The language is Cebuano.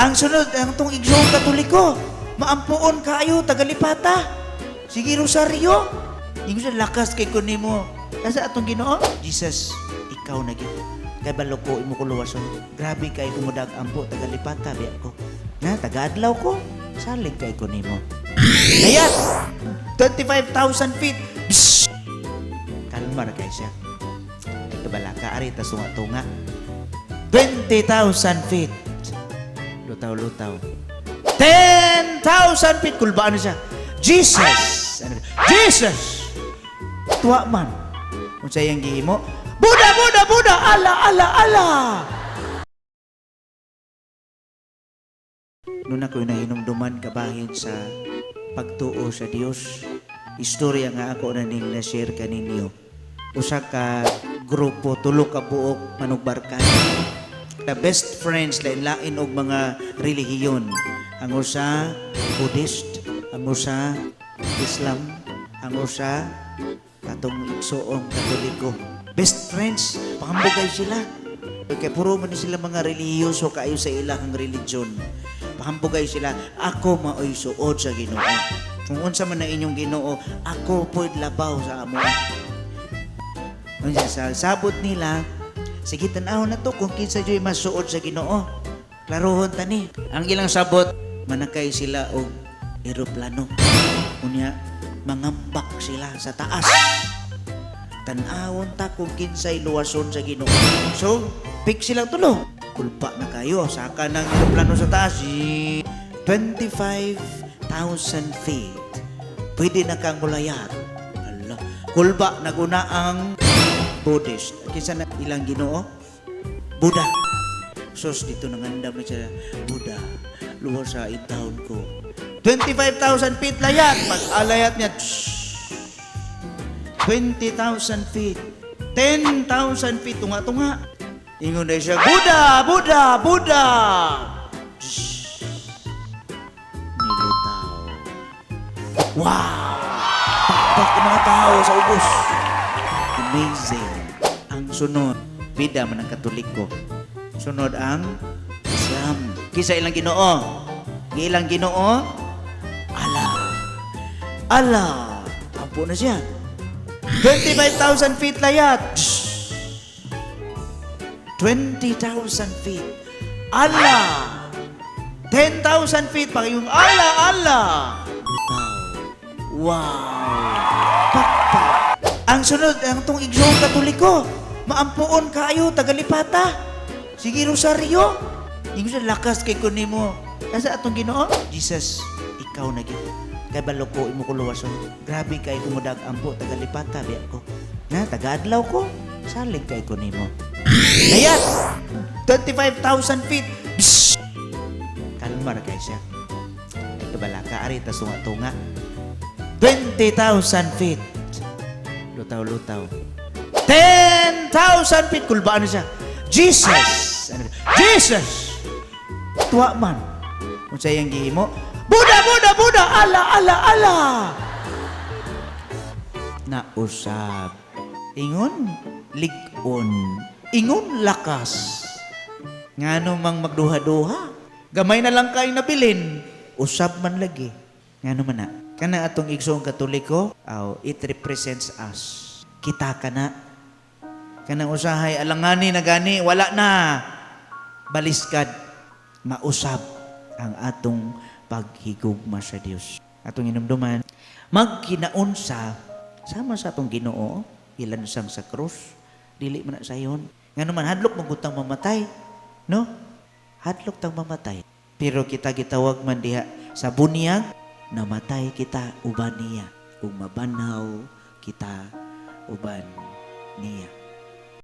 Ang sunod, ang atong igsoong Katoliko, maampuon kaayo, tagalipata. Sige, Rosario. Ingon siya, lakas kay ko nimo. Asa atong Ginoo? Jesus, ikaw na gyud. Kay balo ko imo ko luwason. Grabe kay kumudag ampo tagalipata biya ko. Na taga-adlaw ko. Salig kay ko nimo. Layat! 25,000 feet. Psst! Kalma ra kay siya. Ay kabalaka ari tas tunga-tunga. 20,000 feet. Lutaw-lutaw. 10,000 feet. Kulbaan na siya. Jesus! Ano? Jesus! Tuwa man. Kung sa iyang gihimo, Buddha, Buddha, Buddha! Allah, Allah, Allah! Noon ako nahinumduman kabahin sa pagtuo sa Dios. Istorya nga ako na ning na-share kaninyo. Usa ka grupo, tulo ka buok manugbarkada. The best friends, lain-lain og mga relihiyon. Ang usa Buddhist, ang usa Islam, ang usa katong igsoong Katoliko. Best friends, pangambugay sila. Kay puro man ni sila mga relihiyoso kaayo sa ilahang religion. Pahambugay sila, ako maoy suod sa Ginoo. Kung unsa man na inyong Ginoo, ako po'y labaw sa amo. Unsa sa sabot nila, sige, tan-aw na to kung kinsa juy masuod sa Ginoo. Klarohon ta ni. Ang ilang sabot, manakay sila og eroplano. Unya, mangambak sila sa taas. Tan-awon ta kung kinsay luwason sa Ginoo. So, pick silang tulo. Kulpa na kayo. Saka ng eroplano sa taas. 25,000 feet. Pwede na kang mulayat. Ala. Kulba, naguna ang Buddhist. Kinsa na ilang Ginoo? Buddha. Sus, dito nangandam na siya. Buddha, luwas sa intawon ko. 25,000 feet layat. Pag alayat niya, 20,000 feet. 10,000 feet. Tunga-tunga. Ingon na siya, Buddha, Buddha, Buddha. Shhh. Nilutaw. Wow! Pakpak ang mga tao sa ubos. Amazing. Ang sunod, bida man ang Katoliko. Sunod ang Islam. Kinsa ilang Ginoo? Ilang Ginoo? Allah. Allah. Ampo na siya. 25,000 feet layat. 20,000 feet. Allah. 10,000 feet pa yung Allah, Allah. Bitaw. Wow. Pakpak. Ang sunod, ang tong igsoong Katoliko, maampuon kaayo, tagalipata. Sige, Rosario. Ingon siya, lakas kay ko nimo. Asa atong Ginoo? Jesus, ikaw na gyud. Kay balo ko imo ko luwason. Grabe kay kumudag ampo tagalipata biya ko. Na taga-adlaw ko. Salig kay ko nimo. Layat! 25,000 feet. Psst! Kalma ra kay siya. Ay kabalaka ari tas tunga-tunga. 20,000 feet. Lutaw-lutaw. 10,000 feet. Kulbaan na siya. Jesus! Ano? Jesus! Tuwa man. Kung sa iyang gihimo, Buddha, Buddha, Buddha! Allah, Allah, Allah! Nausab. Ingon, lig-on. Ingon, lakas. Ngano mang magduha-duha. Gamay na lang kay nabilin. Usab man lagi. Ngano man na. Kana atong igsoong Katoliko, aw, it represents us. Kita ka na. Kanang usahay, alangani na gani, wala na. Baliskad, mausab ang atong paghigugma sa Dios. Atong inumduman, magkinaunsa, sama sa atong Ginoo, ilansang sa krus, dili man na sayon. Ngano man, hadlok magutang mamatay. No? Hadlok tang mamatay. Pero kita gitawag man diha sa bunyag, namatay kita uban niya. Ug mabanhaw kita uban niya.